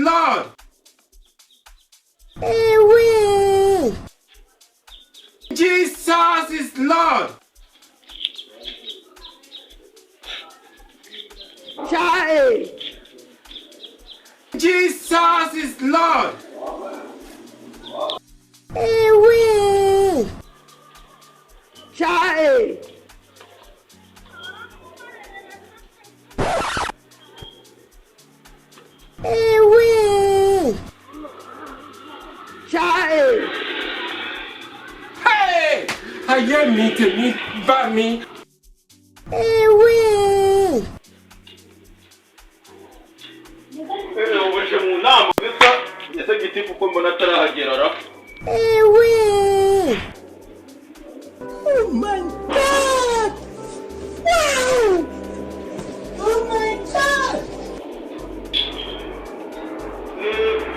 Lord. Ewe. Jesus is Lord. Chai. Jesus is Lord. Ewe. Chai. Ewe. Chai. Hey! Ayé mi, tèmi bá mi. Ewe. Uje mu nama bisa ese gitifu ko mbona atarahagera ra? Ewe. Oh my God! Wow! Oh my God!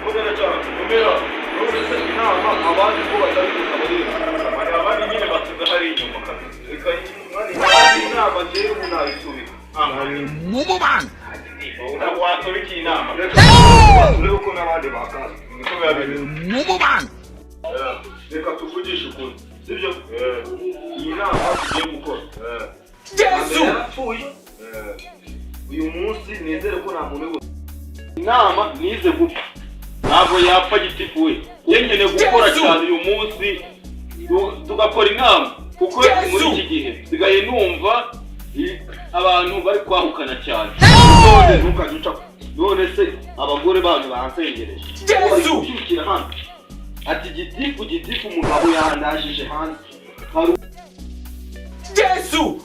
Komera cyane, komera. None se inama abandi ko batari kutabari, hari abandi nyine basize hari inyuma kabisa. Reka mwana, inama njyewe ubu nayisubika. Mumu man. Ntabwo wasubika iyi nama. Reka turebe uko n'abandi bakaza, niko biba bimeze. Mumu man. Reka tuvugishe ukuri, sibyo? Iyi nama tugiye gukora, Jesu! yarapfuye uyu munsi. Nizere ko nta muntu uri inama nize gupfa, ntabwo yapfa. Gitifu we, njye nkeneye gukora Yesu! cyane uyu munsi, tugakora inama kuko Yesu! muri iki gihe nsigaye numva abantu bari kwahukana cyane. None ntukajye uca. None se abagore banyu bansengereje Yesu! bari kubyukira hano ati: "Gitifu, gitifu, umugabo yandajije hanze." Hari Jesu!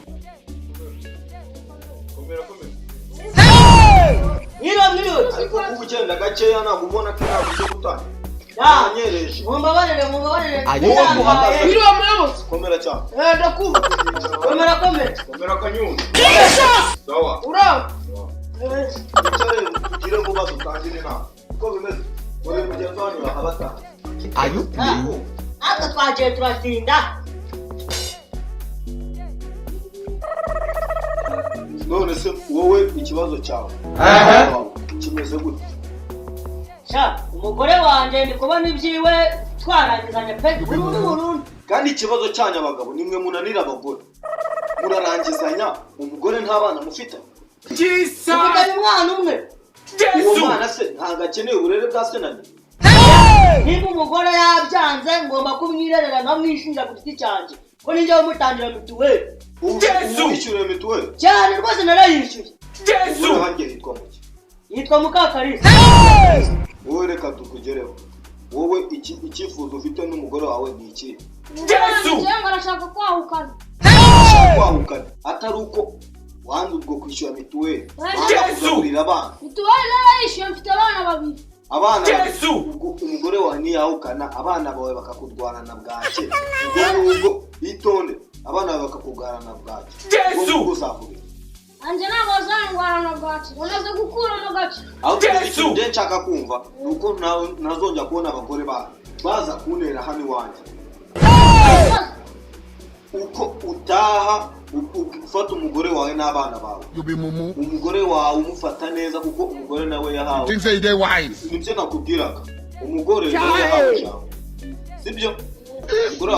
Mwiriwe, mwiriwe. Ariko kuba ugenda gakeya, ntabwo ubona ko inama igiye gutangira? Ya. Wanyereje. Mumbabarire, mumbabarire. Wowe uhagaze. Mwiriwe, muyobozi. Komera cyane. Eh, ndakumva. Komera, komera. Komera, kanyundo. Sawa. Uraho. Wicare tugire vuba, dutangire inama. Uko bimeze, uri mugenzi wanyu bahabatanga. Are you playing? Natwe twagiye turatinda. None se wowe ikibazo cyawe kimeze gute? Sha, umugore wanjye ndi kubona ibyiwe twarangizanye pe, burundu burundu. Kandi ikibazo cyanyu abagabo, nimwe munanira abagore, murarangizanya. Umugore nta bana mufite? Jesus! Dufitanye umwana umwe. Uwo Jesu! mwana se ntabwo akeneye uburere bwa se na nyina? Niba umugore yabyanze, ngomba kumwirerera nkamwishinja ku giti cyanjye, ko ninjye umutangira mituweli. Ubu Yesu! ubu wishyuriye mituweli? Cyane rwose, narayishyuye. Jesu! Umugore wanjye yitwa muki? Yitwa Mukakarisa. Wowe reka tukugereho. Wowe icyifuzo ufite n'umugore wawe ni iki? Yesu! Ngo arashaka kwahukana. Ushaka kwahukana atari uko wanze ubwo kwishyura mituweli, wanga Yesu! kugaburira abana? Mituweli narayishyuye, mfite abana babiri. Abana babiri. Yesu! Ubwo umugore wawe niyahukana, abana bawe bakakurwanana bwake, ubwo ngubwo itonde, abana bawe bakakurwanana bwake, Yesu! ubwo ngubwo uzavuga iki? Anjye ntabwo bazandwarana bwaki, bamaze gukuramo gace. Ahubwo Yesu! ikintu njye nshaka kumva ni uko ntazongera kubona abagore banyu baza kuntera hano iwanjye. Uko utaha ufata umugore wawe n'abana bawe. You be mumu. Umugore wawe umufata neza, kuko umugore nawe yahawe Think say they wise. Nibyo nakubwiraga, umugore nawe yahawe ijambo, sibyo? Umugore